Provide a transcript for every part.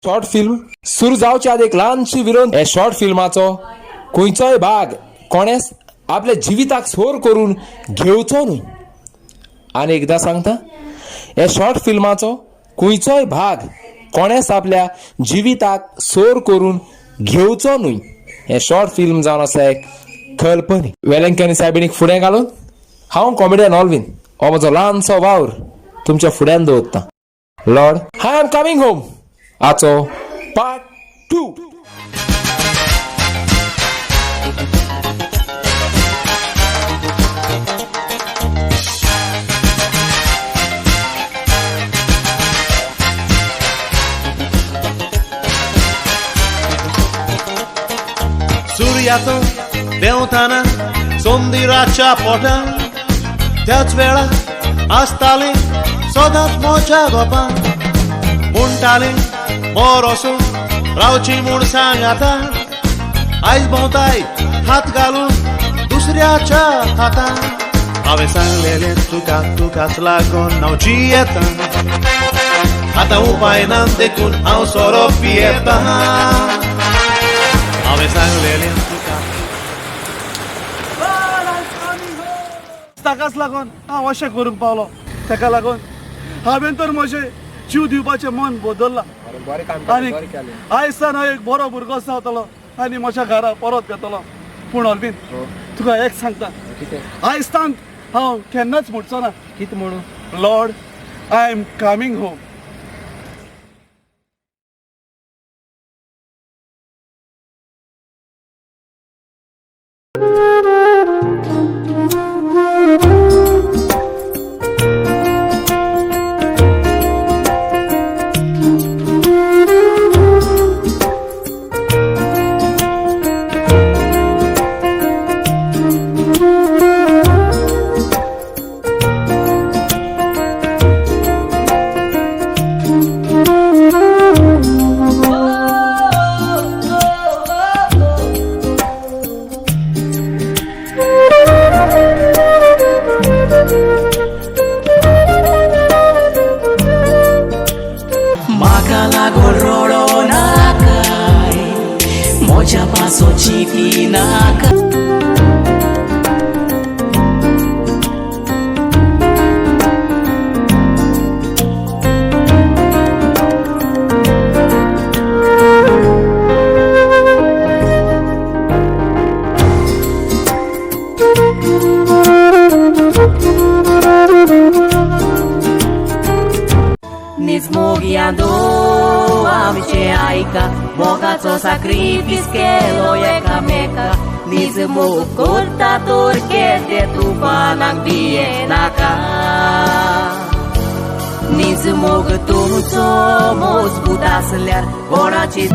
Short film सुरू जावच्या आद एक ल्हानशी विरोध हे शॉर्ट फिल्माचो खंयचोय भाग कोणेच आपल्या जिविताक सोर करून घेवचो न्हय. आनी एकदां सांगता, हे शॉर्ट फिल्माचो खंयचोय भाग कोणेच आपल्या जिविताक सोर करून घेवचो न्हय. हे शॉर्ट फिल्म जावन आसा एक कल्पनी. वेलंकनी सायबिणीक फुडें घालून हांव कॉमेडियन ऑलवीन हो म्हजो ल्हानसो वावर तुमच्या फुड्यान दवरता. Lord I am coming home आचो पार्ट 2. सूर्यातो देंवताना सोंदिराच्या पोटान त्याच वेळा आसताले सदांच मोजा गोपां म्हणटाले मोर असो रावची म्हूण सांग आतां आयज भोंवताय हात घालून दुसऱ्याच्या हातां. हांवें सांगलेलें तुका तुकाच लागून हांव जियेता आतां उपाय ना देखून हांव सोरो पियेता. हांवें सांगलेलें तुका ताकाच लागून हांव अशें करूंक पावलो. ताका लागून हांवें तर म्हजें जीव दिवपाचें मन बदल्लां आनी आयज सान हांव एक बरो भुरगो जावतलो आनी म्हज्या घरा परत येतलो. पूण अरविंद, तुका एक सांगता, आयज सान हांव केन्नाच म्हणचो ना. कितें म्हणून? Lord I am coming home. म्हाका लागून रडो नाकाय म्हज्या पासो चिंती नाका. निजमोगयां आमचे आयका मोगाचो साक्रिफीस केलो एकामेका. निज मोग करता तर केदे तुफानाक भियेनाका. निज मोग तुमचो मजबूत आसल्यार कोणाची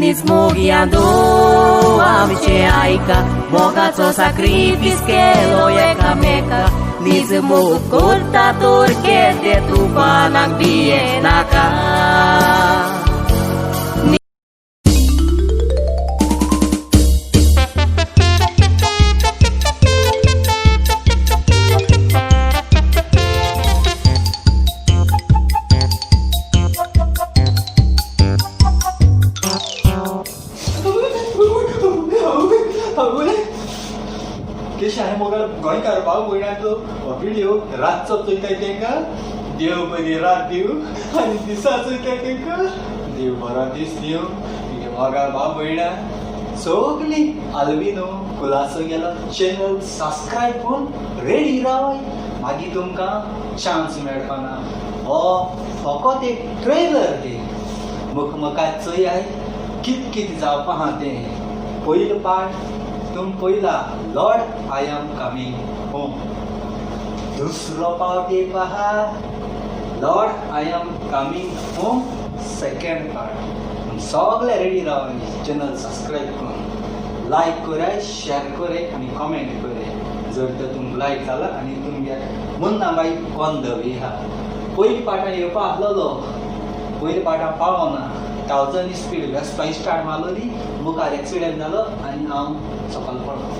निजमोगयां आमचे आयका मोगाचो साक्रिफीस केलो एकामेका. निज मोग करता तर केदे तुफानाक भियेनाका. केशे मोगाळ गोंयकार भाव भयणांचो हो व्हिडिओ रातचो चोयताय तेंकां देव बरी रात दिवं आनी दिसा चोयताय तेंकां देव बरो दीस दिवं. मोगाळ भाव भयणां सगळीं आल्बिनो कुलासो गेलो चॅनल सबस्क्रायब करून रेडी रावाय, मागीर तुमकां चान्स मेळपाना. हो फकत एक ट्रेलर हे मुखमकात चोयाय कित कित जावपा आहा तें. पयलो पार्ट हातूंत पयला Lord I am coming home. दुसरो पावट येवपा आहा Lord I am coming home second part. सगळे रेडी राव, चॅनल सबस्क्रायब करून लायक कराय, शेअर कराय आनी कमेंट कराय जर तर तुमकां लायक जाला. आनी तुमगे मुन्ना बाई ऑन the way आहा. पयली पार्टान येवपा आसलेलो, पयल्या पार्टान पावना, 1000 स्पीड वेस्पा स्टार्ट मारलोली, मुखार एक्सिडेंट जालो आनी हांव सकयल पडलो.